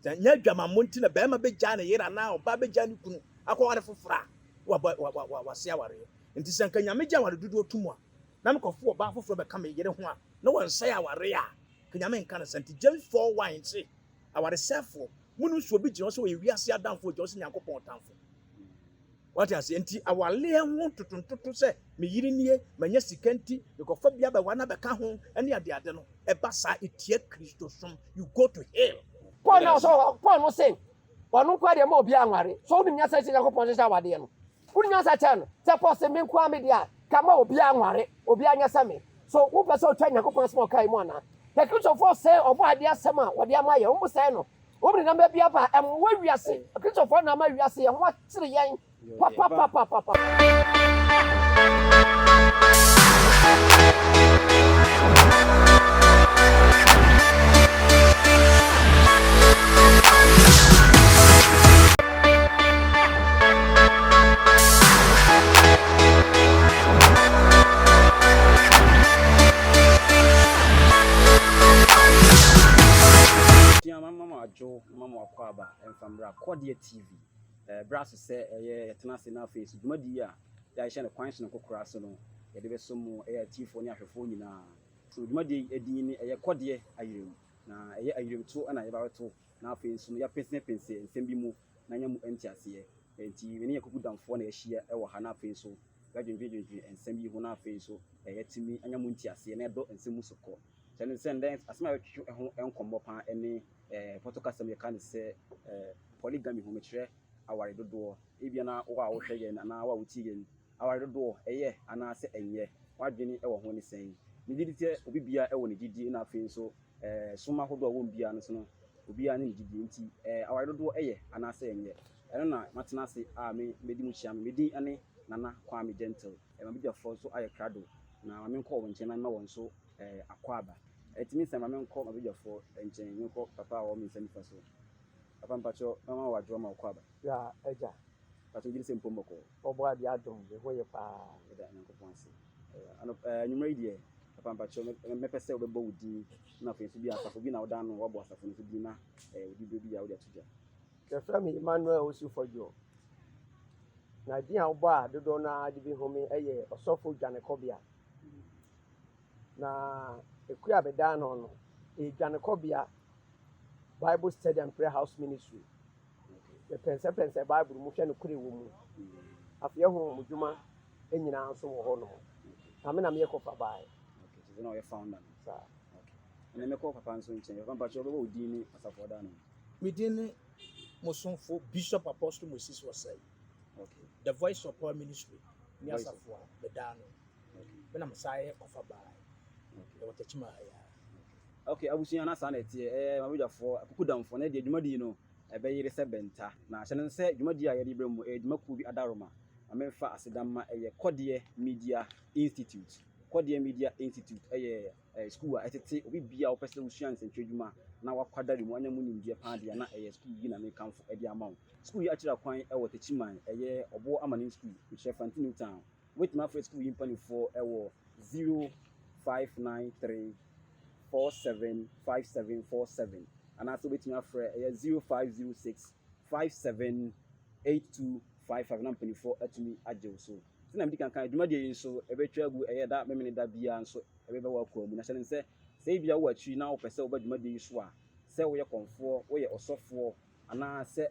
Sɛ nyɛ adwamammɔ nti na barima bɛgyaa ne yere anaa ɔbaa bɛgyaa ne kunu akɔware foforɔ a, wabɔ, wa, wa, wa, wase awareɛ. Nti sɛ nka Nyame gye aware dodoɔ to mu a, na mekɔfo ɔbaa foforɔ bɛka me yere ho a, na wɔnsɛe awareɛ a, nka Nyame nka no saa. Nti James 4 1 se, Awaresɛefoɔ, monim sɛ obi gyina hɔ sɛ ɔyɛ wiase adamfo, ɔgyina hɔ sɛ Nyankopɔn ɔtamfo. Wate aseɛ? Nti awaleɛ ho ntotontoto sɛ me yere nie, manya sika nti mekɔfa bi abɛware no abɛka ho ne adeade no, ɛba saa ɛtia Kristosom. You go to hell. Paul na ɔsɔ Paul no se ɔno nko ara deɛ ma obiara nware. So wonim nyansa sɛ Nyankopɔn hyehyɛ awadeɛ no? Wonim nyansa kyɛn no? Sɛ Paul se me nko ara me deɛ a, ka ma obiara nware, obiara nyɛ sɛ me. So wopɛ sɛ otwa Nyankopɔn asɛm a ɔkae mu anaa? Hwɛ Kristofoɔ sɛe ɔbɔ adeɛ asɛm a wɔde ama yɛn, wɔn sɛe no. Wɔn de nneɛma bi aba a ɛmmoa wiase. Akristofoɔ na ama wiase yɛn ho akyere yɛn papapapapapa. Tia ma mama adwo na mama wakɔ aba mfa mmra Kɔdeɛ TV. Ɛberɛ aso sɛ ɛyɛ yɛtena ase na afei so dwumadi yi a yɛahyehyɛ no kwan sononko koraa so no yɛde bɛso mo ɛyɛ atiefoɔ ne ahwɛfoɔ nyinaa. So dwumadie yi din ne ɛyɛ Kɔdeɛ Ayerɛmu na ɛyɛ ayerɛmtuo na yɛba bɛto na afei nso no yɛapensenpense nsɛm bi mu na anya mu nteaseɛ. Enti me ne yɛn kukudamfoɔ na yɛahyia wɔ ha na afei nso yɛadwendwendwendwen nsɛm yi ho na afei nso yɛatumi anya mu nteaseɛ na yɛadɔ nsɛm mu so kɔ. Kyerɛ no sɛ ndɛ asɛm a yɛbɛtwetwe ho nkɔmmɔ paa ne pɔtɔ kasa mu yɛka no sɛ polygamy ho, mekyerɛ aware dodoɔ. Ebia na wo a wohwɛ yɛn anaa wo a wotie yɛn, aware dodoɔ ɛyɛ anaasɛ ɛnyɛ? W'adwene wɔ ho ne sɛn? Megye di sɛ obi biara wɔ ne gyidie na afei nso som ahodoɔ a wɔwɔ mu biara no nso no, obiara ne ne gyidie nti aware dodoɔ yɛ anaasɛ ɛnyɛ? Ɛno na matena ase a me mɛdi mu kyia me. Me din ne Nana Kwame Gentle. M'abadwafoɔ nso ayɛ krado na ma menkɔ wɔn nkyɛn na mema wɔn nso akwaaba. Ɛtumi sɛ ma menkɔ m'abadwafoɔ nkyɛn, menkɔ papa a ɔwɔ me nsa nifa so. Papa mpakyɛ mɛma wo adwoa ma wo kwaaba. Ya agya. Mpakyɛ megye di sɛ mpom bɔkɔɔ. Ɔbɔ adeɛ adom, me ho ye paa. Yɛda Nyankopɔn ase. Anɔp ɛɛ anwummerɛ yi deɛ, papa mpakyɛ mɛpɛ sɛ wobɛbɔ wo din na afei nso bi asafo bi na woda ano, woabɔ asafo no nso din na wo diberɛ bi a wode ato dwa. Yɛfrɛ me Emmanuel Owusu Fodjour. Na din a wobɔ a dodoɔ no ara de bi hu me yɛ Ɔsɔfo Dwanekɔbea. Na ekuo a meda ano no, ɛyɛ Dwanekɔbea Bible Study and Prayer House Ministry. Yɛpɛnsɛpɛnsɛ Bible mu hwɛ nokorɛ wɔ mu. Afei yɛn honhom dwuma nyinaa nso wɔ hɔ nom. Na me na meyɛ kɔfa baeɛ. Okay, kyerɛ sɛ na ɔyɛ founder no. Saa. Okay. Ɛnna mɛkɔ papa nso nkyɛn. Papa mpakyɛ wobɛbɔ wo din ne asafo ɔda ano. Me din ne mo somfo Bishop Apostle Moses Osei, Okay. The Voice of Power Ministry ne Voice of- asafo a meda ano. Okay. Me na mesan yɛ kɔfa bae. Okay. Yɛwɔ Techiman ha yi ara. Okay, abusua na saa na ɛteɛ. Ɛɛ mabadwafoɔ, akukudamfoɔ, na deɛ dwumadie no ɛbɛyere sɛ bɛnta. Na hyɛ no sɛ dwumadie a yɛde brɛ mu ɛyɛ dwumakuo bi adaworoma. Ma memfa aseda mma ɛyɛ Kɔdeɛ Media Institute. Kɔdeɛ Media Institute ɛyɛ sukuu a ɛtete obi biara a wopɛ sɛ wosua nsɛntwerɛ adwuma na wakwadare mu anya mu nimdeɛ paa deɛ na ɛyɛ sukuu yi na mekamfo de ama wo. Sukuu yi akyerɛ kwan wɔ Techiman, ɛyɛ Ɔboɔ Amanim Sukuu, mekyerɛ Fanti New Town. Wobɛtumi afrɛ sukuu yi mpanimfoɔ wɔ 0593 475747 anaasɛ wobɛtumi afrɛ ɛyɛ 0506 578255 na mpanimfoɔ atumi agye wo so. Sɛnea medi kan kae, dwumadie yi nso ɛbɛtwa agu ɛyɛ da Memeneda biara nso ɛbɛba w'akoa mu. Na hyɛ no sɛ, sɛ ebia wowɔ akyiri na wopɛ sɛ woba dwumadie yi so a, sɛ woyɛ kɔmfoɔ, woyɛ ɔsɔfoɔ, anaa sɛ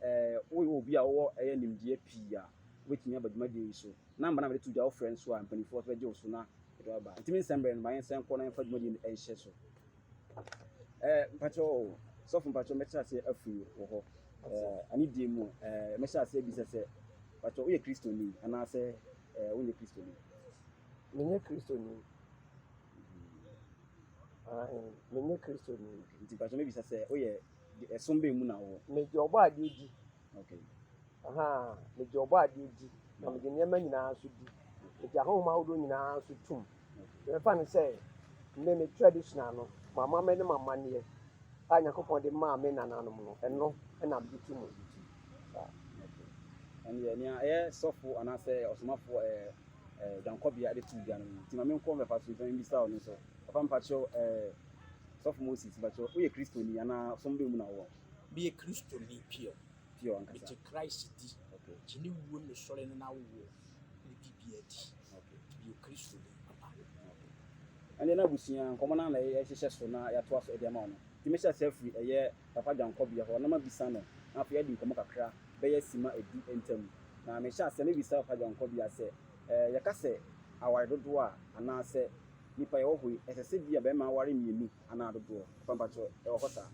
woyɛ obi a wowɔ ɛyɛ nimdeɛ pii a, wobɛtumi aba dwumadie yi so. Namba no a mede to dwa, wofrɛ nso a, mpanimfoɔ nso bɛgye wo so na yɛde wo aba. Nti me nsɛm berɛ no, ma yɛnsan nkɔ na yɛmfa dwumadie no nhyɛ so. Ɛɛ mpakyɛw o, sɔfo mpakyɛw mɛkyerɛ aseɛ afiri wɔ hɔ. Ɛɛ anidie mu, ɛɛ mɛhyɛ aseɛ bisa sɛ, mpakyɛw woyɛ Kristoni anaasɛ ɛɛ wonyɛ Kristoni? Menyɛ Kristoni. Ae, menyɛ Kristoni. Nti mpakyɛw mɛbisa sɛ woyɛ ɛsom bɛn mu na wowɔ? Megye ɔbɔ adeɛ di. Okay. Ahaa, megye ɔbɔ adeɛ di, na megye nneɛma nyinaa nso di. Megye ahonhom ahodoɔ nyinaa nso tom. Yɛmfa no sɛ me me traditional no, m'amammerɛ ne m'amanneɛ a Nyankopɔn de maa me nananom no, ɛno na mede to mu. Saa. Okay. Ɛnneɛ nea ɛyɛ sɔfo anaasɛ ɔsomafo ɛɛ ɛɛ dwankɔbea de to dwa no no. Nti ma menkɔ mɛfa so mfa mbisa ɔno nso. Papa mpakyɛw ɛɛ sɔfo Moses mpakyɛw woyɛ Kristoni anaa som bɛn mu na wowɔ? Meyɛ Kristoni pure. Pure ankasa. Megye Christ di. Okay. Gye ne wuo ne sɔre ne n'awoɔ ne biribiara di. Okay. Meyɛ Kristoni papa. Okay. Ɛnde na abusua nkɔmmɔ no ara na yɛhyehyɛ so na yɛatoa so de ama wo no. Nti mehyɛ aseɛ afiri ɛyɛ Papa Dwankɔbea hɔ na mabisa no na afei yɛadi nkɔmmɔ kakra bɛyɛ sima du ntam. Na mehyɛ aseɛ mebisa Papa Dwankɔbea sɛ, ɛɛ yɛka sɛ aware dodoɔ a anaasɛ nnipa yɛwɔ hɔ yi ɛsɛ sɛ bi a bɛrima aware mmienu anaa dodoɔ? Papa mpakyɛw ɛwɔ hɔ saa?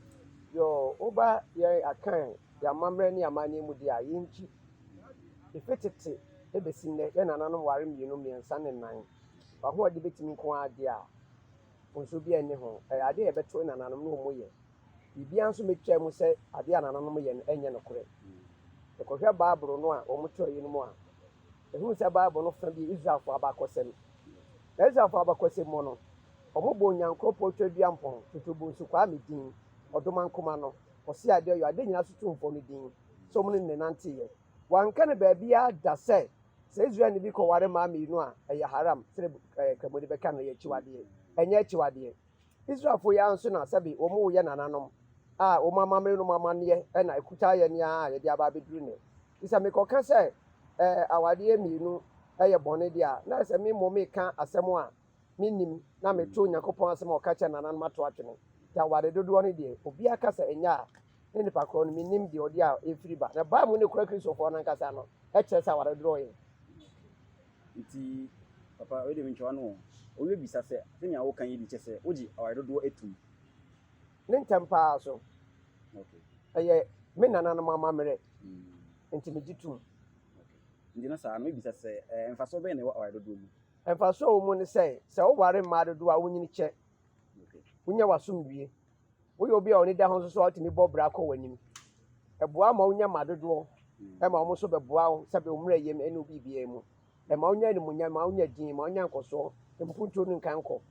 Yoo, woba yɛn Akan, yɛn amammerɛ ne amanneɛ mu deɛ a, yɛnkyi. Efi tete besi nnɛ, yɛn nananom ware mmienu, mmiɛnsa ne nnan. W'ahoɔden betumi nko ara de a, mfomso biara nni ho. Ɛyɛ ade a yɛbɛto nananom na wɔyɛ. Biribiara nso mmetwaa mu sɛ ade a nananom yɛ no nyɛ nokorɛ. Yɛkɔhwɛ Bible no a wɔtwerɛeɛ no mu a, yɛhunu sɛ Bible no fa bi yɛ Israelfoɔ abakɔsɛm. Na Israelfoɔ abakɔsɛm mu no, wɔbɔ Onyankoropɔn Tweaduampɔn, Totobonsu Kwame din, Ɔdomankoma no, Ɔseadeɛyɔ, Ade Nyinaa So Tumfoɔ no din sɛ wɔn ne no nanteeɛ. Wɔanka no baabiara da sɛ, sɛ Israelni bi kɔware mmaa mmienu a, ɛyɛ haram, sɛdeɛ Kramoni bɛka no, ɛyɛ akyiwadeɛ. Ɛnyɛ akyiwadeɛ. Israelfoɔ yi ara nso na sɛbe wɔn yɛ nananom a wɔn amammerɛ ne wɔn amanneɛ na ɛkuta yɛn ara a yɛde aba abɛduru nnɛ. Nti sɛ mekɔka sɛ awadeɛ mmienu yɛ bɔne deɛ a, na ayɛ sɛ me mmom meka asɛm a mennim na meto Onyankopɔn asɛm a ɔka kyerɛɛ nananom ato atwene. Nti aware dodoɔ no deɛ, obiara ka sɛ ɛnyɛ a, ne nipa korɔ no mennim deɛ ɔde a ɛfiri ba. Na Bible no kura Kristofoɔ no ankasa no kyerɛ sɛ aware dodoɔ yɛ. Nti papa wei deɛ mentwa w'ano o. Obi bɛbisa sɛ, sɛnea woka yi de kyerɛ sɛ wogye aware dodoɔ tom? Ne ntɛm paa so. Okay. Ɛyɛ me nananom amammerɛ nti megye tom. Okay. Nti na saa no mebisa sɛ, eh, mfasoɔ bɛn na ɛwɔ aware dodoɔ mu? Mfasoɔ a ɛwɔ mu ne sɛ, sɛ woware mmaa dodoɔ a, wonyini kyɛ. Okay. Wonya w'asomdwie. Woyɛ obi a w'ani da ho nso so a, wotumi bɔ bra kɔ w'anim. Ɛboa ma wonya mma dodoɔ ma wɔn nso bɛboa wo sɛbe wo mmerɛyɛ mu ne wo biribiara mu. Ɛma wonya animuonyam, ɛma wonya din, ɛma wonya nkɔsoɔ, mpuntuo no nka nkɔ.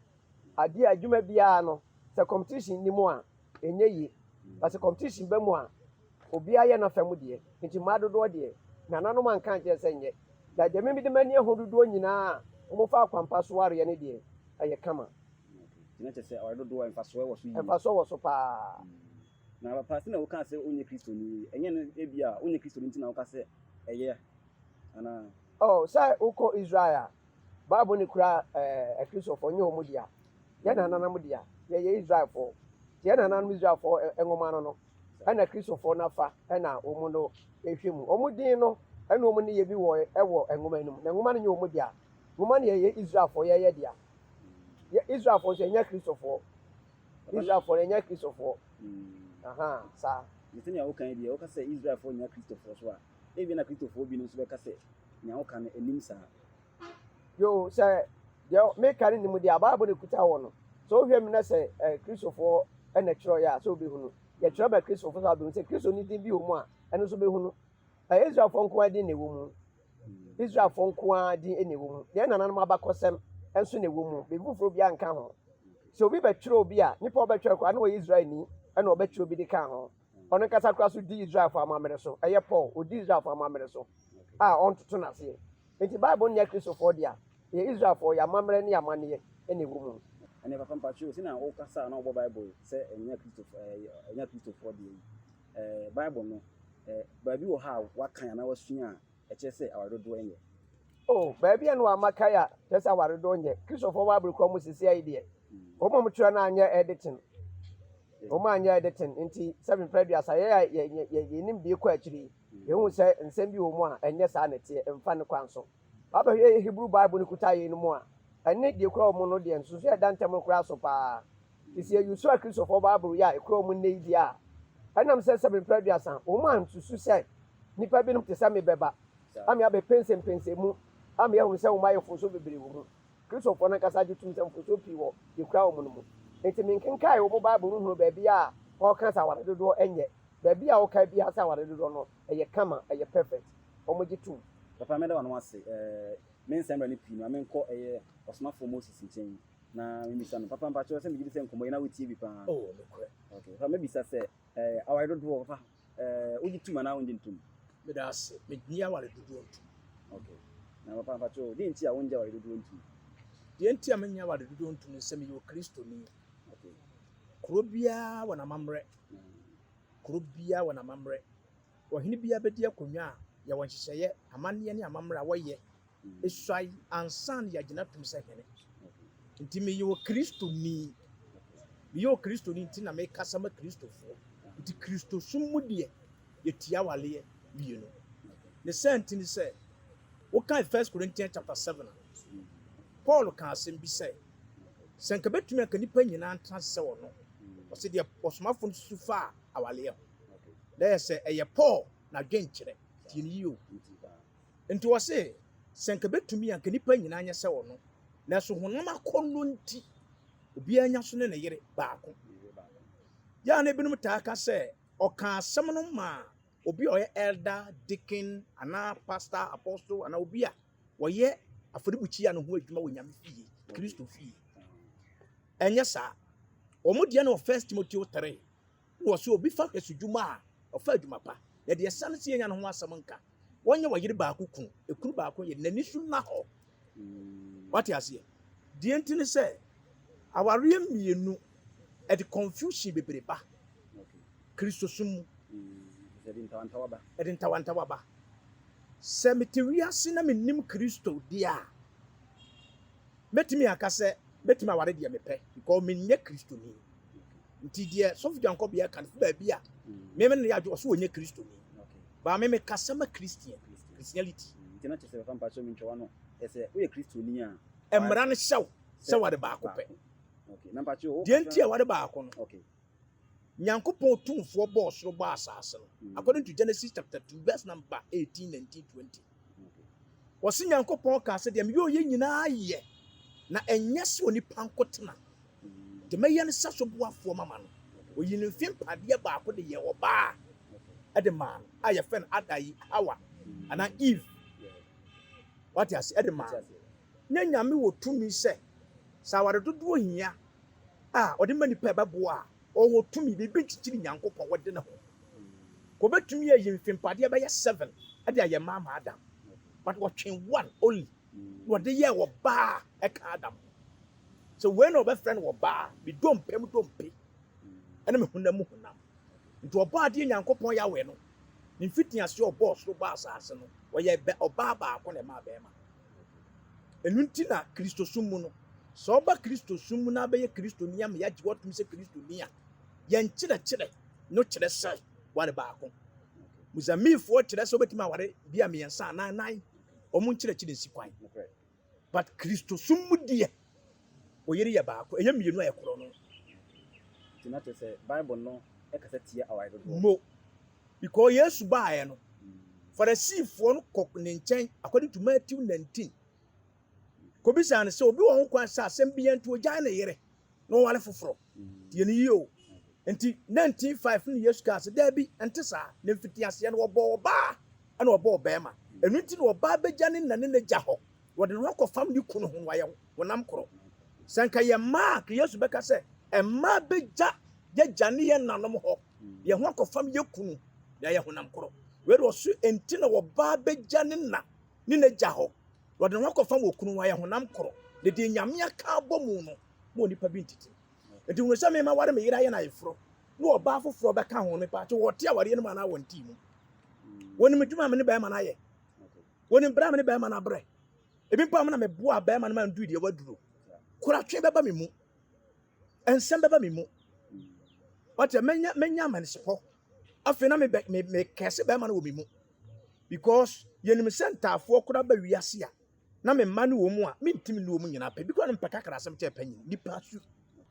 Adeɛ a adwuma biara no, sɛ competition nni mu a, ɛnyɛ yie. But sɛ competition ba mu a, obiara yɛ n'afa mu deɛ. Nti mmaa dodoɔ deɛ, nananom anka ankyerɛ sɛ nyɛ. Na deɛ me mede m'ani ahu dodoɔ nyinaa a wɔfa akwampa so wareɛ no deɛ, ɛyɛ kama. Nti na kyerɛ sɛ aware dodoɔ mfasoɔ wɔ so yie. Mfasoɔ wɔ so paa. Na papa sɛ na woka sɛ wonyɛ Kristoni yi, ɛnyɛ no ebi a wonyɛ Kristoni nti na woka sɛ ɛyɛ anaa? Oh, sɛ wokɔ Israel a, Bible no kura ɛɛ Akristofoɔ nyɛ wɔn dea. Yɛn nananom dea. Yɛyɛ Israelfoɔ. Nti yɛn nananom Israelfoɔ nwoma no no, ɛna Kristofoɔ no afa ɛna wɔn no ɛhwɛ mu. Wɔn din no ɛne wɔn nneyɛɛ bi wɔ ɛwɔ nwoma no mu. Na nwoma no nyɛ wɔn dea. Nwoma no yɛ yɛ Israelfoɔ yɛyɛ dea. Yɛ Israelfoɔ nso yɛnyɛ Kristofoɔ. Israelfoɔ no yɛnyɛ Kristofoɔ. Aha, saa. Nti sɛnea woka yi deɛ, woka sɛ Israelfoɔ nyɛ Kristofoɔ so a, ebia na Kristofoɔ binom nso bɛka sɛ nea woka no ɛnim saa. Yoo, sɛ deɛ meka no nim deɛ a, Bible no kuta wɔ no. Sɛ wohwɛ mu na sɛ eh, Kristofoɔ na ɛtwerɛeɛ a, sɛ wobɛhunu. Yɛtwerɛ ma Kristofoɔ sɛ wobɛhunu. Sɛ Kristo ne din bi wɔ mu a, ɛno nso bɛhunu. Ɛyɛ Israelfoɔ nko ara din na ɛwɔ mu. Israelfoɔ nko ara din na ɛwɔ mu. Yɛn nananom abakɔsɛm nso na ɛwɔ mu. Biribi foforɔ biara nka ho. Sɛ obi bɛtwerɛ obi a, nipa a ɔbɛtwerɛ koraa na ɔyɛ Israelni ɛna ɔbɛtwerɛ bi de ka ho. Ɔno nkasa koraa so di Israelfoɔ amammerɛ so. Ɛyɛ Paul, ɔdi Israelfoɔ amammerɛ so a ɔntoto n'aseɛ. Enti Bible no nyɛ Kristofoɔ dea, ɛyɛ Israelfoɔ, yɛn amammerɛ ne yɛn amanneɛ na ɛwɔ mu. Ɛnneɛ papa mpakyɛw o, sɛnea wokasa a na wobɔ Bible sɛ ɛnyɛ Kristofo ɛɛ ɛnyɛ Kristofoɔ deɛ yi, ɛɛ Bible no, ɛɛ baabi wɔ hɔ a woakan anaa woasua a ɛkyerɛ sɛ aware dodoɔ nyɛ? Oh, baabi a na wɔama kae a kyerɛ sɛ aware dodoɔ nyɛ. Kristofoɔ Bible kura mu seesei yi deɛ, wɔn a wɔtwerɛ no anyɛ editing. Wɔn anyɛ editing nti sɛ mprɛ aduasa yɛ a yɛ yɛ yɛnim deɛ kɔ akyiri yi. Yɛhu sɛ nsɛm bi wɔ mu a ɛnyɛ saa na ɛteɛ, ɛmfa ne kwan so. Wabɛhwɛ Hebrew Bible no kuta yei no mu a, ɛne deɛ ɛkura wɔn no deɛ nsusuiɛ a ɛda ntam no koraa so paa. Nti sɛ yɛyi so a Kristofoɔ Bible yi a ɛkura wɔn nnɛ yi deɛ a, ɛnam sɛ sɛbe mprɛ aduasa wɔn ansusu sɛ nnipa binom te sɛ me bɛba ama yɛabɛpɛnsɛmpɛnsɛ mu ama yɛahunu sɛ wɔayɛ mfomsoɔ bebree wɔ mu. Kristofoɔ no ankasa gye tom sɛ mfomsoɔ pii wɔ deɛ ɛkura wɔn no mu. Enti menkenkae wɔn Bible no nhunuu baabi a wɔka sɛ aware dodoɔ nyɛ. Baabi a wokae biara sɛ aware dodoɔ no, ɛyɛ kama, ɛyɛ perfect. Wɔgye tom. Papa mɛda w'ano ase eh, me nsɛm mmerɛ no pii no, ma menkɔ ɛyɛ ɔsomafoɔ Moses nkyɛn na memmisa no. Papa mpakyɛw sɛ megye di sɛ nkɔmmɔ yi na wotie bi paa. Oh, nokorɛ. Okay, papa mɛbisa sɛ eh, aware dodoɔ papa eh, wogye tom anaa wongye ntom? Meda ase, mennye aware dodoɔ ntom. Okay, na papa mpakyɛw deɛ nti a wongye aware dodoɔ ntom? Deɛ nti a mennye aware dodoɔ ntom ne sɛ meyɛ Okristoni. Okay. Kuro biara wɔ n'amammerɛ. Kuro biara wɔ n'amammerɛ. Ɔhene biara bɛdi akonnwa a, yɛwɔ nhyehyɛeɛ, amanneɛ ne amammerɛ a wɔyɛ suae ansa na yɛagyina atom sɛ hene. Nti meyɛ Okristoni. Meyɛ Okristoni nti na mekasa ma Kristofoɔ. Nti Kristosom mu deɛ, yɛtia awaleɛ mmienu. Ne saa nti ne sɛ, wokan First Corinthians chapter 7 a, Paul kaa asɛm bi sɛ, sɛ nka bɛtumi anka nnipa nyinaa ntena ase sɛ ɔno. Ɔse deɛ ɔsomafoɔ no susu faa awaleɛ ho. Na ɛyɛ sɛ ɛyɛ Paul n'adwenkyerɛ. Tie no yie o. Nti ɔse, sɛ nka bɛtumi a anka nnipa nyinaa nyɛ sɛ ɔno. Nanso honam akɔnnɔ nti, obiara nya so ne ne yere baako. Yɛ a na ebinom taa ka sɛ ɔkaa asɛm no maa obi a ɔyɛ elder, deacon, anaa pastor, apostle, anaa obi a wɔyɛ afɔrebukyia no ho adwuma wɔ Nyame fie, Kristo fie. Ɛnyɛ saa. Wɔn deɛ no wɔ First Timothy 3 na wɔsɛ obi fa hwɛsodwuma a, ɔfa adwuma pa. Na deɛ ɛsane sɛ yɛnya no ho asɛm nka, wɔnyɛ ɔyere baako kunu, ekunu baako yere, n'ani so nna hɔ. Wate aseɛ? Deɛ nti ne sɛ, awareɛ mmienu, ɛde confusion bebree ba Kristosom mu. Ɛde ntawantawa ba. Sɛ mete wiase na mennim Kristo deɛ a, mɛtumi aka sɛ mɛtumi aware deɛ mepɛ because menyɛ Kristoni. Nti deɛ Sɔfo Dwankɔbea ka no fi baabi a me me ne no yɛ adwene, ɔso ɔnyɛ Kristoni. But me mekasa ma Christian, Christianity. Nti na kyerɛ sɛ papa mpakyɛw mentwa w'ano, sɛ woyɛ Kristoni a. Mmara no hyɛ wo sɛ ware baako pɛ. Deɛ nti a ware baako no, Nyankopɔn Otumfoɔ bɔɔ soro bɔɔ asase no, according to Genesis chapter 2 verse number 18, 19, 20. Wɔse Nyankopɔn kaa sɛ deɛ meyɛ ɔyɛ nyinaa yɛ, na ɛnyɛ sɛ onipa nko tena. Deɛ mɛyɛ no sɛ so boafoɔ mama no. Ɔyii ne mfe mpadeɛ baako de yɛɛ ɔbaa de maa no a yɛfrɛ no Ada yi Hawa anaa Eve. Wate ase ɛde maa no. Ne Nyame wɔ tumi sɛ sɛ aware dodoɔ hia a ɔde ma nipa ɛbɛboa a, ɔwɔ tumi, biribi nkyekyere Nyankopɔn, wɔde ne ho. Kɔbɛtumi ayi mfempadeɛ bɛyɛ seven ɛde ayɛ mmaa ma Adam, but wɔtwe one only na wɔde yɛɛ ɔbaa ɛka Adam ho. Sɛ wei na wɔbɛfrɛ no ɔbaa, me dompe mu dompe ɛne me honam mu honam. Nti ɔbaa adeɛ Nyankopɔn Yahweh no, ne mfitiaseɛ ɔbɔɔ soro bɔɔ asase no, ɔyɛ ɔbaa baako na ɛmaa bɛrima. Ɛno nti na Kristosom mu no, sɛ woba Kristosom mu na abɛyɛ Kristoni ama yɛagye wo atom sɛ Kristoni a, yɛn nkyerɛkyerɛ no kyerɛ sɛ ware baako. Mozambiquefoɔ kyerɛ sɛ wobɛtumi aware bi a mmiɛnsa anaa nnan. Wɔn nkyerɛkyerɛ nsi kwan. But Kristosom mu deɛ, oyere yɛ baako, ɛyɛ mmienu a ɛkorɔ no. Nti na kyerɛ sɛ Bible no kasa tia aware dodoɔ. Mo. Because Yesu baeɛ no, Farisifoɔ no kɔ ne nkyɛn according to Matthew 19. Kɔbisaa no sɛ obi wɔ ho kwan sɛ asɛm bi nti ogyae ne yere na ɔware foforɔ. Tie no yie o. Nti 19:5 no Yesu kaa sɛ daabi, ɛnte saa. Na mfitiaseɛ no wɔbɔɔ ɔbaa ɛna wɔbɔɔ ɔbarima. Ɛno nti na ɔbaa bɛgya ne na ne n'agya hɔ. Wɔde ne ho akɔfam ne kunu ho na wɔayɛ honam korɔ. Sɛ nka yɛ mmaa a, nka Yesu bɛka sɛ mmaa bɛgya yɛgya ne yɛn nanom hɔ yɛn ho akɔfam yɛ kunu na yɛayɛ honam korɔ. Wei de ɔso enti na ɔbaa bɛgya ne na ne n'agya hɔ na ɔde ne ho akɔfam wɔ kunu ho ayɛ honam korɔ. Na deɛ Nyame aka abɔ mu no, ma onipa bi ntete. Enti hunu sɛ me maware me yere ayɛ no ayeforɔ na ɔbaa foforɔ bɛka ho no, mepaakyɛw wɔte awareɛ no mu anaa wɔnte mu? Wɔnim adwuma a me ne bɛrima no ayɛ. Wɔnim berɛ a me ne bɛrima no abrɛ. Ebi mpo a me na meboaa bɛrima no ma ndui deɛ waduro. Koratwe bɛba me mu. Nsɛm bɛba me mu. Wate, menya menya amanisepɔ. Afei na me me me kɛse bɛrima no wɔ me mu. Because yɛnim sɛ ntaafoɔ koraa ba wiase a, na me mma no wɔ mu a, mentimi ne wɔn nyinaa pɛ. Bi koraa no mpɛ kakra asɛm kyɛ panyin. Nipa su.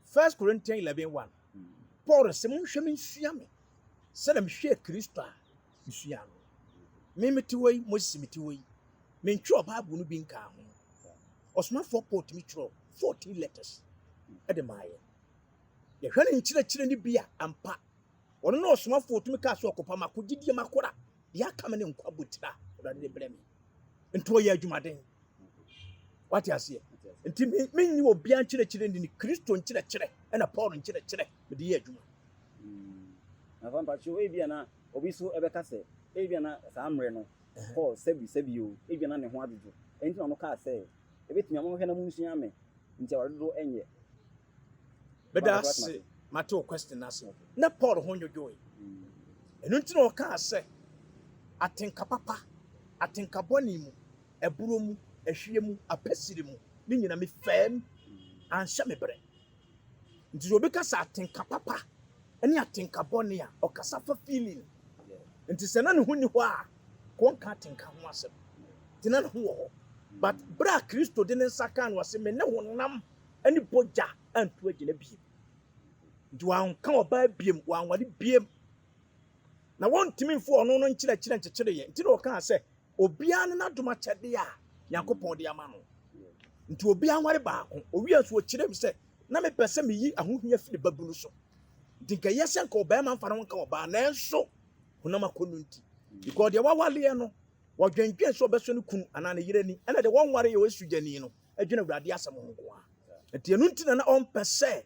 First Corinthians 11 1. Paul sɛ monhwɛ me nsua me sɛdeɛ mehwɛɛ Kristo a mesua no. Me mete hɔ yi, Moses mete hɔ yi, mentwerɛ Bible no bi nkaa ho. Ɔsomafoɔ Paul tumi twerɛ 14 letters de maa yɛn. Yɛhwɛ ne nkyerɛkyerɛ no bi a, ampa, ɔno ne ɔsomafoɔ ɔtumi kaa sɛ ɔkopa mako gyidie makora, deɛ aka me ne nkwa abotire a Awurade de brɛ me. Nti ɔyɛ adwumaden. Wate aseɛ? Nti menyi obiara nkyerɛkyerɛ ni, ne Kristo nkyerɛkyerɛ ɛna Paul nkyerɛkyerɛ mede yɛ adwuma. Na fa mpakyɛw, ebia na obi so ɛbɛka sɛ, ebia na saa mmerɛ no, Paul sɛbi sɛbi o, ebia na ne ho adwodwo. Ɛnti na ɔno kaa sɛ, ebetumi a monhwɛ na munsua me, nti aware dodoɔ ɛnyɛ. Meda ase, mate wo question no ase. Na Paul ho nnwodwoe. Ɛno nti na ɔkaa sɛ, Atenka papa, atenka bɔne mu, ɛborɔ mu, ɛhweɛ mu, apɛsire mu, ne nyina mefaa mu, anhyɛ me brɛ. Nti sɛ obi ka sɛ atenka papa ne atenka bɔne a, ɔkasa fa feeling. Nti sɛ na ne ho nni hɔ a, ka ɔnka atenka ho asɛm. Nti na ne ho wɔ hɔ. But berɛ a Kristo de ne nsa kaa no, ɔse, me ne honam ne bɔgya antu agyina biem. Nti wanka ɔbaa biem, wanware biem. Na wɔntumi mfa ɔno no nkyerɛkyerɛ nkyekyere yɛn. Nti na ɔkaa sɛ, obiara ne n'adom akyɛdeɛ a Nyankopɔn de ama no. Nti obiara nware baako. Owie nso ɔkyerɛ mu sɛ, na mepɛ sɛ meyi ahohia firi babunu so. Nti nka ɛyɛ sɛ nka ɔbarima mfa ne ho nka ɔbaa, nanso honam akɔnnɔ nti. Because deɛ wawareɛ no, wɔdwendwen sɛ ɔbɛsɔ ne kunu anaa ne yere ani, ɛna deɛ wɔnwareɛ ɔyɛ sugyani no, dwene Awurade asɛm ho nko ara. Nti ɛno nti na na ɔmpɛ sɛ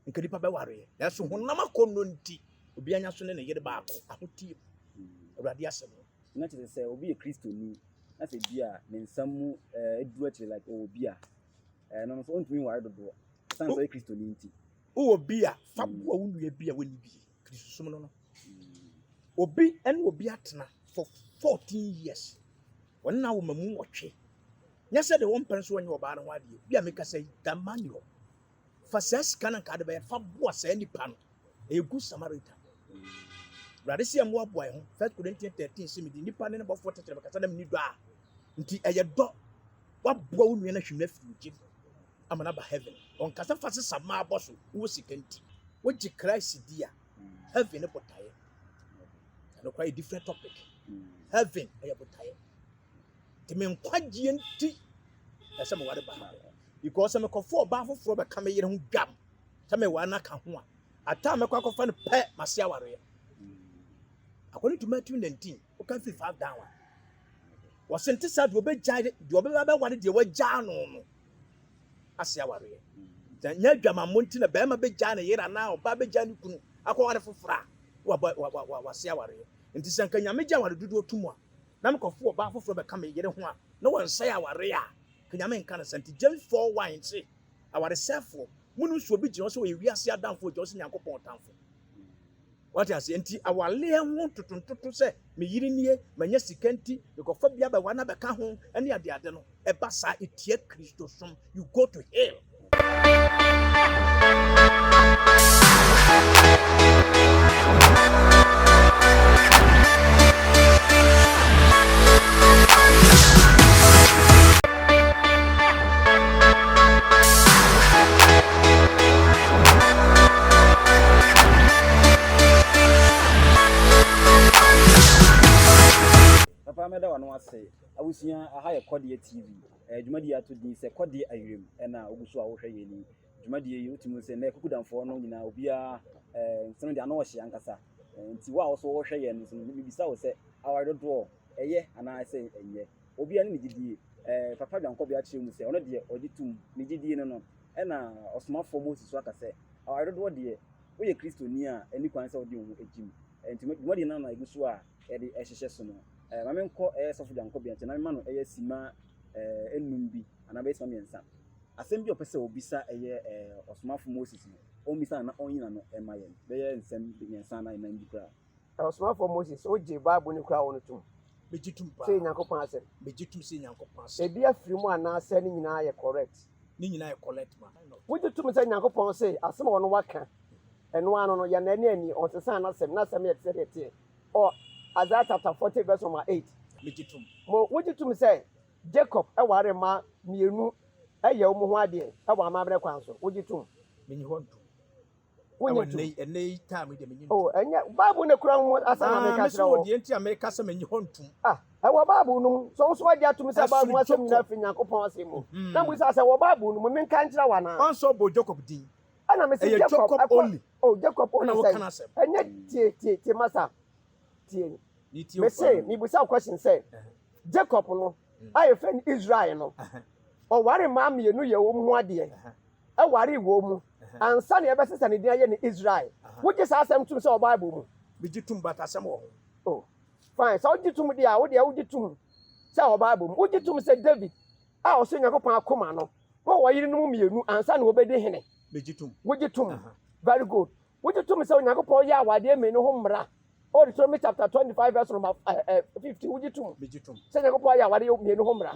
nka nipa bɛwareɛ, nanso honam akɔnnɔ nti, obiara nya so ne ne yere baako ahoteɛ mu. Awurade asɛm no. Na kyerɛ sɛ obi yɛ Kristoni na sɛ bi a ne nsa mu aduru akyire like ɔwɔ bi a, ɛno no so ɔntumi nware dodoɔ ɛsiane sɛ ɔyɛ Kristoni nti. Wowɔ bi a, fa boa wo nua bi a wɔnni bi. Kristosom no no. Obi ne obi atena for 14 years. Wɔne no awo ma mu nwɔtwe. Nyɛ sɛ deɛ wɔmpɛ nso wɔnyɛ ɔbaa no ho adeɛ. Bi a mekasa yi, da mma nni hɔ. Fa saa sika no nka de bɛyɛ, fa boa saa nipa no. Ɛyɛ good Samaritan. Awurade sɛ yɛmmoaboa yɛn ho. First Corinthians 13 sɛ mede nipa ne ne bɔfoɔ tɛkyerɛ bɛkasa na menni dɔ a. Nti ɛyɛ dɔ. Waboa wo nua no ahwim no afiri ogye mu ama no aba heaven. Ɔnkasa fa sesa mmaa bɔ so wowɔ sika nti. Wogye Christ di a, heaven ne botaeɛ. Ɛno koraa yɛ different topic. Heaven ɛyɛ botaeɛ. Nti me nkwagyeɛ nti ɛsɛ meware baako. Because sɛ mekɔfo ɔbaa foforɔ bɛka me yere ho dwam sɛ meware no aka ho a, ata a mɛkɔ akɔfa no pɛ mase awareɛ. According to Matthew 19, woka firi 5 down a, wɔse nte saa deɛ ɔbɛgyae deɛ ɔbɛba bɛware deɛ wagyaa no no ase awareɛ. Sɛ nyɛ adwamammɔ nti na bɛrima bɛgyaa ne yere anaa ɔbaa bɛgyaa ne kunu akɔware foforɔ a, wabɔ wase awareɛ. Nti sɛ nka Nyame gye aware dodoɔ to mu a, na mekɔfo ɔbaa foforɔ bɛka me yere ho a, na wɔnsɛe awareɛ a, nka Nyame nka no saa. Nti James 4 1 se, Awaresɛefoɔ, monim sɛ obi gyina hɔ sɛ ɔyɛ wiase adamfo, ɔgyina hɔ sɛ Nyankopɔn ɔtamfo. Wate aseɛ? Nti awareɛ ho ntotontoto sɛ me yere nie, manya sika nti, mekɔfa bi abɛware no abɛka ho ne adeade no, ɛba saa, ɛtia Kristosom. You go to hell. Papa mɛda w'ano ase. Abusua, aha yɛ Kɔdeɛ TV. Eh, dwumadie ato din sɛ Kɔdeɛ Ayerem ɛna wogu so a wohwɛ yɛn ni. Dwumadie yi wotumi sɛ nnɛ kukudamfoɔ no nyinaa obiara eh, nsɛm de ano ɔhye ankasa. Eh, nti wo a wo so wohwɛ yɛn no so no, mebisa wo sɛ aware dodoɔ ɛyɛ anaa sɛ ɛnyɛ? Obiara ne ne gyidie. Eh, Papa Dwankɔbea kyerɛ mu sɛ ɔno deɛ ɔgye tom, ne gyidie no no. Ɛna ɔsomafoɔ Moses nso aka sɛ aware dodoɔ deɛ woyɛ Kristoni a ɛnni kwan sɛ wode wo ho gyim. Nti dwumadie no na ɛgu so a yɛde ɛhyehyɛ so no. Eh, ma menkɔ ɛyɛ sɔfo Dwankɔbea nkyɛn na mema no ɛyɛ sima eh, enum bi anaa bɛyɛ sima mmiɛnsa. Asɛm bi a ɔpɛ sɛ ɔbisa ɛyɛ eh, ɔsomafo Moses no, ɔmmisa no na ɔnyi n'ano mma yɛn. Bɛyɛ nsɛm mmiɛnsa anaa nnan bi koraa. Ɔsomafoɔ Moses, wogye Bible no kura wo no tom? Megye tom paa. Sɛ ɛyɛ Nyankopɔn asɛm? Megye tom sɛ ɛyɛ Nyankopɔn asɛm. Ebi afiri mu anaasɛ ne nyinaa yɛ correct? Ne nyinaa yɛ correct ma. Wogye tom sɛ Nyankopɔn se asɛm a ɔno waka, ɛno ara no no, yɛn ani anni, ɔnsesaa n'asɛm, n'asɛm yɛ te sɛ deɛ ɛteɛ. Ɔ Isaiah chapter 40 verse number 8. Megye tom. Mo, wogye tom sɛ Jacob waree mmaa mmienu yɛ wɔn ho adeɛ wɔ amammerɛ kwan so? Wogye tom? Menyi hɔ ntom. Wonnye Ɛwɔ ntom? nnɛ yi, ɛnnɛ yi time yi deɛ menye Oh, ntom. ɛnyɛ Bible na ekura ho asɛm na Ah, meka me so kyerɛ wɔ wo. deɛ nti a meka sɛ menye hɔ ntom. Ah, ɛwɔ Bible no mu. So wo nso woagye atom sɛ Bible mu Ɛsono asɛm nyinaa Jacob. firi Nyankopɔn asɛm mu? Na mebisa sɛ, wɔ Bible no mu, menka nkyerɛ wo anaa? Ɔnsɛ ɔbɔ Jacob din. Ɛna mese Ɛyɛ Jacob, Jacob ɛkɔ, only. oh, Jacob Ɛna only woka sɛn? n'asɛm. Ɛnyɛ tie, tie, tie, masa, tie. Metie wo Mese, paa. mebisa wo question sɛ, Jacob no, a yɛfrɛ no Israel no, ɔware mmaa mmienu yɛ wɔn ho adeɛ. Ɛwaree wɔn mu ansa na yɛbɛsesa ne din ayɛ no Israel. Wogye saa asɛm tom sɛ wɔ Bible mu? Megye tom, but asɛm wɔ ho. Oh, fine. Sɛ wogye tom deɛ a, wo deɛ wogye tom sɛ wɔ Bible mu. Wogye tom sɛ David a ɔsɔ Onyankopɔn akoma no, na ɔwɔ yerenom mmienu ansa na wɔbɛdi hene? Megye tom. Wogye tom? Very good. Wogye tom sɛ Onyankopɔn yɛ awadeɛ mmienu ho mmara? O Deuteronomy chapter 25 verse number 15 wogye tom Megye tom. sɛ Nyankopɔn ayɛ awareɛ mmienu ho mmara.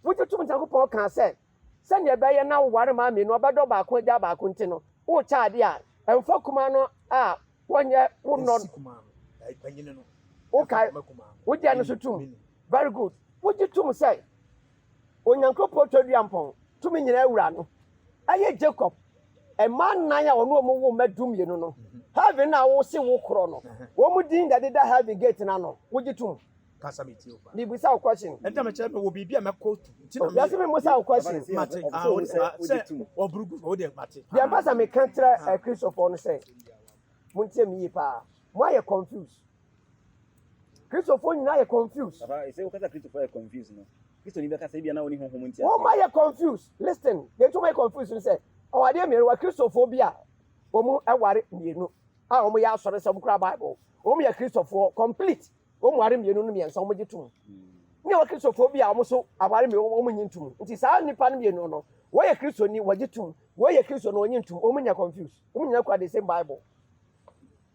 Wogye tom Nyankopɔn kaa sɛ sɛnea ɛbɛyɛ na woware mmaa mmienu ɔbɛdɔ baako agya baako nti no wokyɛ adeɛ a ɛmfa kumaa no a wɔnyɛ wo nnɔ Ɛnsi kumaa no. Ɛyɛ panyini no. Wokae Ɛmfa mma kumaa no. wogye ɛno so tom. Menim. Very good. Wogye tom sɛ Onyankopɔn Tweaduampɔn, tumi nyinaa wura no, ɛyɛ Jacob mma nnan a ɔne wɔn wo mma 12 no, heaven a wose wo korɔ no, wɔn din na ɛdeda heaven gate no ano. Wogye tom? Kasa me tie wo paa. Mebisa wo question. Ɛnta mekyerɛ me wɔ biribi a mɛkɔ tu. Nti na Wiase me musa wo question. Mate. Ah, wo sɛ wɔburu gu wo deɛ mate. Deɛ mpɛ sɛ meka kyerɛ Kristofoɔ no sɛ, montie me yie paa. Moayɛ confused. Kristofoɔ nyinaa yɛ confused. Papa, sɛ wokasa Kristofoɔ yɛ confused no, Kristoni bɛka sɛ ebia na wɔne honhom nti Wɔn ayɛ confused. Listen, deɛ nti wɔn ayɛ confused no sɛ, ɔwadeɛ mmienu, wɔ Kristofoɔ bi a wɔn ware mmienu a wɔn yɛ asɔre sɛ wɔn kura Bible, wɔn yɛ Kristofoɔ complete, wɔn ware mmienu no mmiɛnsa wɔn gye tom. Ne wɔ Kristofoɔ bi a wɔn nso aware mmienu wɔn nyi ntom. Nti saa nnipa no mmienu no, wɔyɛ Kristoni wɔgye tom, wɔyɛ Kristoni wɔnyi ntom, wɔn nyɛ confused. Wɔn nyinaa kura the same Bible.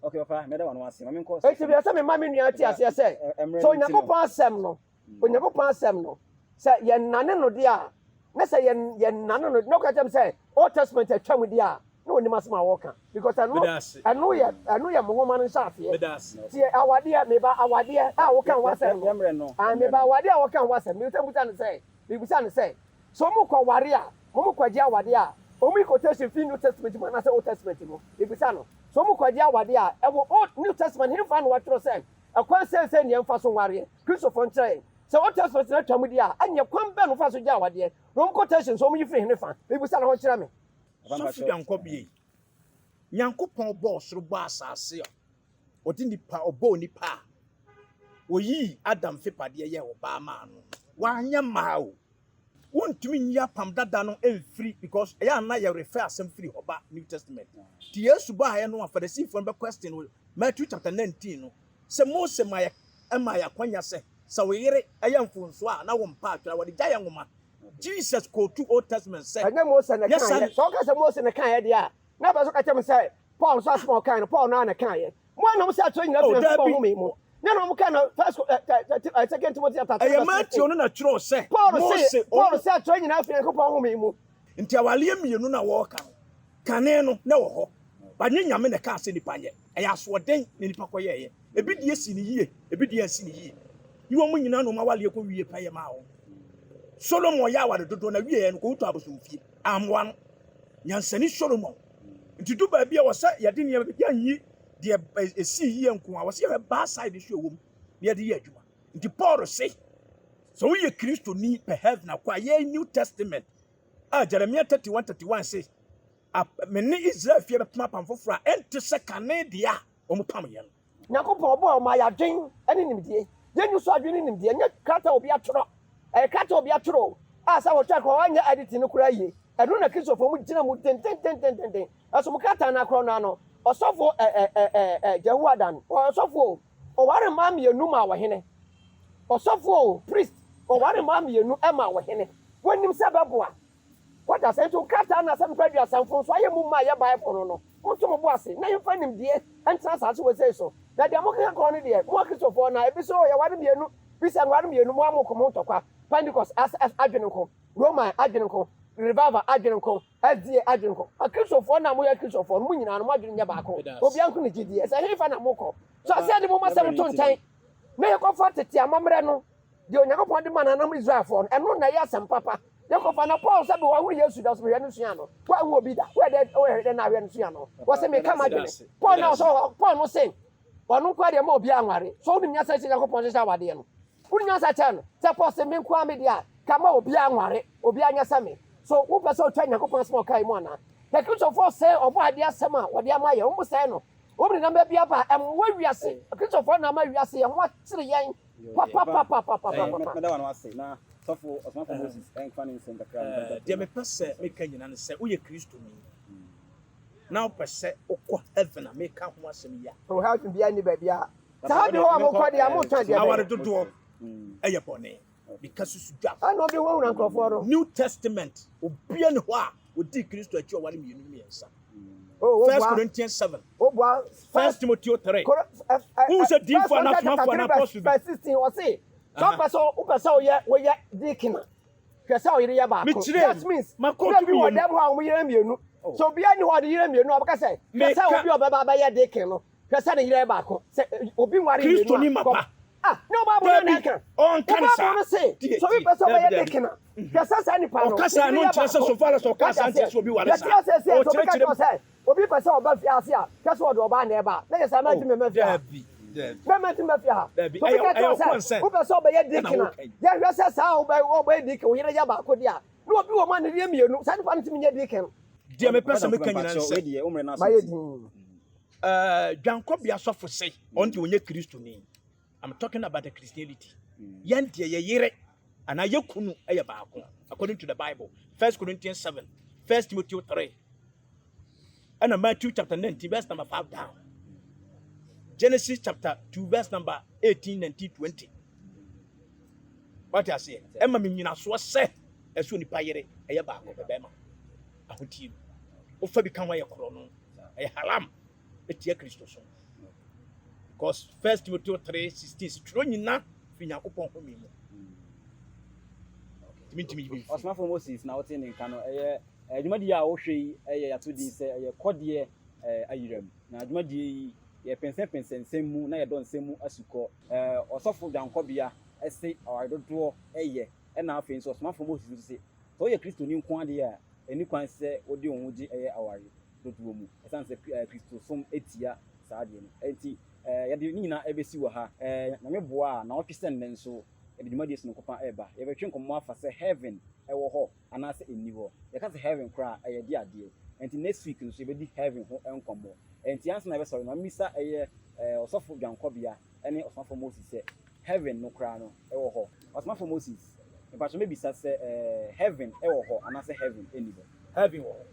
Okay, papa, mɛda w'ano ase. Ma menkɔ. Enti mepɛ sɛ mema me nua te aseɛ sɛ, sɛ Onyankopɔn asɛm no, Onyankopɔn asɛm no, sɛ yɛnnane no deɛ a, na sɛ yɛn yɛnnane no, na ɔka kyerɛ me sɛ Old Testament atwam deɛ a, na ɔnim asɛm a ɔreka. Because ɛno, ɛno yɛ, ɛno yɛ mo nwoma no nhyɛaseɛ. Tie, awadeɛ, meba awadeɛ a woka ho asɛm no, ah, meba awadeɛ a wɔka ho asɛm, mebisa mebisa no sɛ, mebisa no sɛ, Sɛ wɔn kɔ ware a, wɔn kɔ gye awadeɛ a, wɔn yi quotation fi New Testament mu anaasɛ Old Testament mu? Mebisa no. Sɛ wɔn kɔ gye awadeɛ a, ɛwɔ Old, New Testament henfa na wɔatwerɛ sɛ ɛkwan seisei na yɛmfa so nwareɛ? Kristofoɔ nkyerɛ yɛn. Sɛ Old Testament no atwa mu deɛ a, ɛneɛ kwan bɛn na wɔfa so gye awadeɛ? Na wɔn quotation nso wɔn yi firi henefa? Mebisa no, ɔnkyerɛ me. Sɔfo Dwankɔbea yi, Nyankopɔn bɔɔ soro bɔɔ asase a, ɔde nipa, ɔbɔɔ nipa a, oyii Adam fepadeɛ yɛɛ ɔbaa maa no. Wanyɛ mmaa o. Wontumi nyi apam dada no mfiri because ɛyɛ a na yɛ refer asɛm firi hɔ ba New Testament. Nti Yesu baeɛ no a Farisifoɔ no bɛ question no Matthew chapter 19 no sɛ Mose ma yɛ ɛma yɛ akwanya sɛ sɛ wo yere ɛyɛ mfonsoɔ a na wo mpa atwerɛ a wɔde gya yɛ nwoma. Jesus quote Old Testament sɛ Ɛnyɛ Mose na yɛ saa ɛkaeɛ. Sɛ woka sɛ Mose na ɛkaeɛ deɛ a, na ɛbɛ so ka kyerɛ me sɛ Paul nso asɛm a ɔkae no, Paul no ara na ɛkaeɛ. Mo a na mo sɛ atwerɛ nyinaa Oh, firi Nyankopɔn daabi. home mu. Ne na wɔka no First Second Timothy chapter 3 Ɛyɛ verse Matthew 16. no na twerɛw sɛ Paul se, Mose Paul ɔmo se atwerɛ nyinaa firi Nyankopɔn home mu. Nti awareɛ mmienu no a wɔreka no, kane no na ɛwɔ hɔ, but nyɛ Nyame na ɛkaa sɛ nipa nyɛ. Ɛyɛ asoɔden na nipa kɔyɛɛyɛ. Ebi deɛ si no yie, ebi deɛ ansi no yie. Ne wɔn nyinaa na wɔn awareɛ kɔ wie pɛyɛ maa wɔn. Solomon yɛ aware dodoɔ na wieɛ no kɔwutu abosomfie. Ammoa no. Nyansani Solomon. Nti du baabi a wɔ sɛ yɛde nneɛma bi yɛnyi deɛ ɛsii yie nko a, wɔ sɛ yɛhwɛ bad side nso ɛwɔ mu na yɛde yɛ adwuma. Nti Paul se, sɛ woyɛ Kristoni pɛ heaven akɔ a, yɛn New Testament a Jeremiah 31 31 se, me ne Israel fie bɛpam apam foforɔ a ɛnte sɛ kane deɛ a wɔpameeɛ no. Nyankopɔn ɔbɔɔ ɔmaa yɛ adwen ne nimdie. Yɛn nni so adwen ne nimdie. Ɛnyɛ krataa a obi atwerɛ. Ɛyɛ krataa a obi atwerɛ o, a sɛ wɔtwerɛ koraa wɔanyɛ editing no koraa yie. Ɛno na Kristofoɔ mo gyina mu dendendendenden. Ɛso mo krataa no akorɔ no ano. Ɔsɔfo ɛ ɛ ɛ ɛ ɛ Jehoiadan, ɔyɛ ɔsɔfo o, ɔware mmaa mmienu maa ɔhene. Ɔsɔfo o, priest, ɔware mmaa mmienu maa ɔhene. Wɔnim sɛ ɛbɛboa. Wate aseɛ? Nti wo krataa no asɛm mprɛduasa mfomsoɔ ayɛ mu ma a ɛyɛ Bible no no, monto mo bo ase na yɛmfa nimdeɛ ntena asase wesei so. Na deɛ mokeka kɔ no deɛ, mo Akristofoɔ no a, ebi se, oh, yɛware mmienu, bi sɛ nware mmienu, mo ara moko mo ho ntɔkwa, Pentecost as as adwene nko, Roman adwene nko, Revival adwene nko, SDA adwene nko. Akristofoɔ no a moyɛ Akristofoɔ no, mo nyinaa no, mo adwene nyɛ baako. Obiara nko ne gyidie. Ɛsɛ hefa na mokɔ? So aseɛ de mo asɛm to nkyɛn na yɛkɔfa tete amammerɛ no Deɛ Onyankopɔn de maa nananom Israelfoɔ no, ɛno na ɛyɛ asɛm papa. Yɛkɔfa na Paul sɛ wahunu Yesu da so mehwɛ no sua no. Woanhu obi da. Woyɛ dɛ woyɛ dɛ na ahwɛ no sua no. Wɔse meka m'adwene. Paul na ɔsɛ Paul no se ɔno nko adeɛ ma obi anware. So wonim nyansa sɛ Onyankopɔn hyehyɛ awadeɛ no? Wonim nyansa kyɛn no? Sɛ Paul se me nko ara me deɛ a, ka ma obi anware, obi anyɛ sɛ me. So wopɛ sɛ otwa Onyankopɔn asɛm a ɔkae mu anaa? Na Kristofoɔ sɛe ɔbɔ adeɛ asɛm a wɔde ama yɛn. Wɔn sɛe no. Wɔn de nneɛma bi aba a ɛmmoa wiase. Kristofoɔ na ama wiase yɛn ho akyere yɛn. Papapapapapapa. Mɛda w'ano ase na sɔfo ɔsomafo Moses ɛnfa ne nsɛm kakra mfa nto Deɛ mepɛ sɛ meka nyina ne sɛ woyɛ Kristoni na wopɛ sɛ wokɔ heaven a meka ho asɛm yi a. Oh heaven biara nni baabi a saa bi hɔ a mokɔ deɛ a motɔn deɛ bɛn. Aware dodoɔ yɛ bɔne. Meka susu dwa. Ɛna obi hunahuna nkurɔfoɔ no. New Testament obia ni hɔ a ɔdii Kristo akyi ɔware mmienu ne mmiɛnsa. Oh, First wobua. Corinthians 7. Wobua. First Timothy 3. Wohu sɛ diifoɔ anaa asomafoɔ anaa apostle bi. Verse 16 ɔse sɛ wopɛ sɛ wopɛ sɛ woyɛ woyɛ deacon a hwɛ sɛ ɔyere yɛ baako. Mekyerɛ That means makɔ na bi wɔ mmienu. dɛm hɔ a wɔn yere mmienu. Sɛ obiara ni hɔ a ɔde yere mmienu a ɔbɛka sɛ hwɛ sɛ Meka- obi a ɔbɛba abɛyɛ deacon no hwɛ sɛ ne yere yɛ baako. Sɛ eh, obi nware mmienu Kristoni a mapa. kɔ- Ah, ne ɔbaa no na Dabi, ɛka. ɔnka ne Wo saa. Bible no se Tie, sɛ obi tie. pɛ sɛ Dabi, ɔbɛyɛ dabi. deacon a hwɛ sɛ saa nipa no Ɔka saa ne no yere yɛ nkyerɛ sɛ baako. so far as ɔka Wate saa nkyerɛ aseɛ? sɛ obi ware Yɛte saa. aseɛ sɛ sɛ obi ka Ɔkyerɛkyerɛ kyerɛ wo sɛ obi pɛ sɛ ɔba fie ase a hwɛ sɛ ɔde ɔbaa na ɛba a na yɛ sɛ Oh, mɛntumi mma fie ha. dabi, dabi. Mɛntumi mma fie ha. Dabi, Sɛ obi ɛyɛ ka kyerɛ ɛyɛ wo sɛ concern. wopɛ sɛ ɔbɛyɛ Ɛna deacon a woka yi. yɛhwɛ sɛ saa a wobɛ wobɛyɛ deacon wo yere yɛ baako deɛ a na obi wɔ mu a ne yere mmienu saa nipa no tumi nyɛ deacon. Deɛ mepɛ sɛ meka nyinaa ne sɛ Wei deɛ wo mmerɛ no aso Mayɛ nti. din. ɛɛ, dwankɔbea sɔfo se ɔno deɛ ɔnyɛ Kristoni. I'm talking about the Christianity. Yɛn deɛ yɛ yere anaa yɛ kunu yɛ baako according to the Bible. First Corinthians 7, First Timothy 3, ɛna Matthew chapter 19 verse number 5 down. Genesis chapter 2 verse number 18, 19, 20. Wate aseɛ? Ɛma me nyinasoɔ sɛ ɛsɛ onipa yere ɛyɛ baako pɛ bɛrima. Ahotie mu. Wofa bi ka ho ayɛ korɔ no. Ɛyɛ haram. Ɛtia Kristo so. Because First Timothy 3, 16 sɛ twerɛ nyina firi Nyankopɔn home mu. Ntimi ntimi yi bi mfiri. Ɔsomafo Moses na wote ne nka no ɛyɛ eh, dwumadie a wohwɛ yi ɛyɛ yɛato din sɛ ɛyɛ kɔdeɛ eh, ayiram na dwumadie yi yɛpɛnsɛmpɛnsɛ nsɛm mu na yɛdɔ nsɛm mu asukɔ eh, ɔsɔfo dwankɔbea ɛse aware dodoɔ ɛyɛ ɛna afei nso ɔsomafo Moses nso se sɛ woyɛ Kristoni nko adeɛ a ɛni kwan sɛ wode wo ho gye ɛyɛ aware dodoɔ mu ɛsiane sɛ eh, Kristosom ɛtia saa adeɛ no ɛnti eh, yɛde ne nyinaa ɛbɛsi wɔ ha eh, Nyame boa a na ɔtwe sɛ nnɛ nso yɛde dwumadie sononko pa ɛreba. Yɛbɛtwe nkɔmmɔ afa sɛ heaven ɛwɔ hɔ anaasɛ ɛnni hɔ. Yɛka sɛ heaven koraa a, ɛyɛ de adeɛ. Ɛnti next week nso yɛbɛdi heaven ho nkɔmmɔ. Ɛnti ansa na yɛbɛsɔre no, ma memmisa ɛyɛ Ɔsɔfo Dwankɔbea ne Ɔsomafo Moses sɛ, heaven no koraa no ɛwɔ hɔ? Ɔsomafo Moses, mepakyɛ mɛbisa sɛ heaven ɛwɔ hɔ anaasɛ heaven ɛnni hɔ? Heaven wɔ hɔ.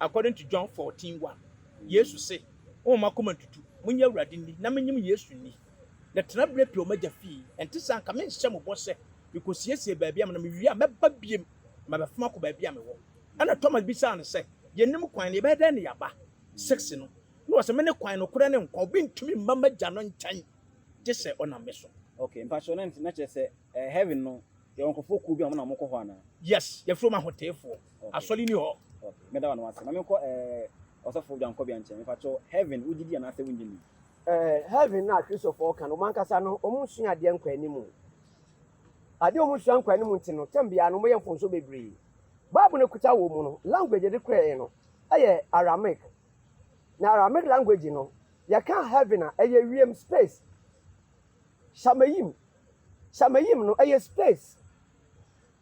According to John 14 1, Yesu se, Momma mo akoma ntutu, monnye Awurade nni, na menye mo Yesu nni. Na tena berɛ pii wɔ m'Agya fie. Ɛnte saa? Anka menhyɛ mo bɔ sɛ mekɔsiesie baabi ama na mewie a mɛba biem na mabɛfa mo akɔ baabi a mewɔ. Ɛnna Thomas bisaa no sɛ, Yɛnnim kwan no, yɛbɛyɛ dɛn na yɛaba? 6 no, na ɔse, Mene kwan, nokorɛ ne nkwa, obi ntumi mma m'Agya no nkyɛn gye sɛ ɔnam me so. Okay, mpakyɛw na na kyerɛ sɛ eh, heaven no yɛwɔ nkurɔfoɔ kuo bi a wɔn na wɔkɔ hɔ anaa? Yes, yɛfrɛ wɔn ahoteefoɔ. Okay. Asɔre nni hɔ. Okay, meda wo ano ase. Ma menkɔ eh, ɔsɔfo Dwankɔbea nkyɛn. Mepakyɛw, heaven wogye di anaasɛ wongye nni? Eh, heaven no a Kristofoɔ ka no, wɔn ankasa no, wɔn nsua adeɛ nkɔ anim. Adeɛ a wɔn nsua nkɔ anim nti no, tɛm biara no, wɔyɛ mfomso bebree. Bible no kuta wɔ mu no, language yɛde kuraeɛ no, ɛyɛ Aramaic. Na Aramaic language no, yɛka heaven a, ɛyɛ wiem, space. Shamayim. Shamayim no, ɛyɛ space.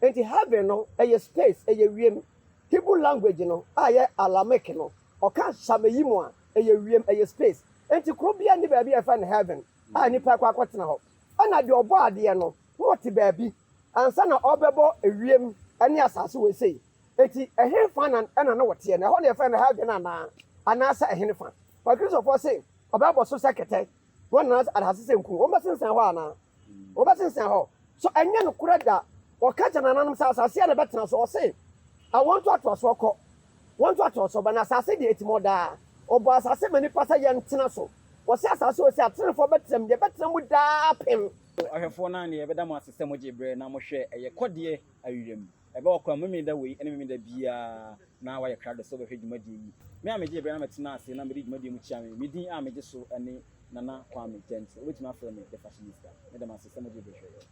Enti heaven no, ɛyɛ space, ɛyɛ wiem. Hebrew language no a ɛyɛ Aramaic no, ɔka Shamayim a, ɛyɛ wiem, ɛyɛ space. Enti kuro biara nni baabi a yɛfrɛ no heaven a nnipa kɔ akɔtena hɔ. Ɛna deɛ ɔbɔɔ adeɛ no, na ɔte baabi ansa na ɔrebɛbɔ ewiem ne asase wei sei. Enti ɛhefa na ɛna na ɔteɛ no? Ɛhɔ na yɛfrɛ no heaven anaa? Anaasɛ ɛhenefa? Akristofoɔ se ɔbɛbɔ so sɛ kɛtɛ, na wɔnam asase sɛ nku. Wɔbɛsensɛn hɔ anaa? Wɔbɛsensɛn hɔ. So ɛnyɛ nokorɛ da? Ɔka kyerɛ nananom sɛ asase a na ɛbɛtena so. Ɔse, Awoɔ ntoatoasoɔ kɔ, wɔn ntoatoasoɔ ba, na asase deɛ ɛtim hɔ daa. Ɔbɔɔ asase ma nnipa sɛ yɛntena so. Ɔse asase wɔ sɛ atenefoɔ bɛtena mu, yɛbɛtena mu daa pem. Ahwɛfoɔ no ara neɛ yɛbɛda mo ase sɛ mogyee berɛ na mohwɛɛ ɛyɛ kɔdeɛ awiram. Ɛbɛ wɔ kwan mu Memeneda wei ne Memeneda biara na woayɛ krado sɛ wobɛhwɛ dwumadie yi. Me a megyee berɛ na metenaa ase na mede dwumadie mu kyia me, me din a megye so ne Nana Kwame Gentle. Wobɛtumi afrɛ me The Fashionista. Meda mo ase sɛ mogyee berɛ hwɛeɛ.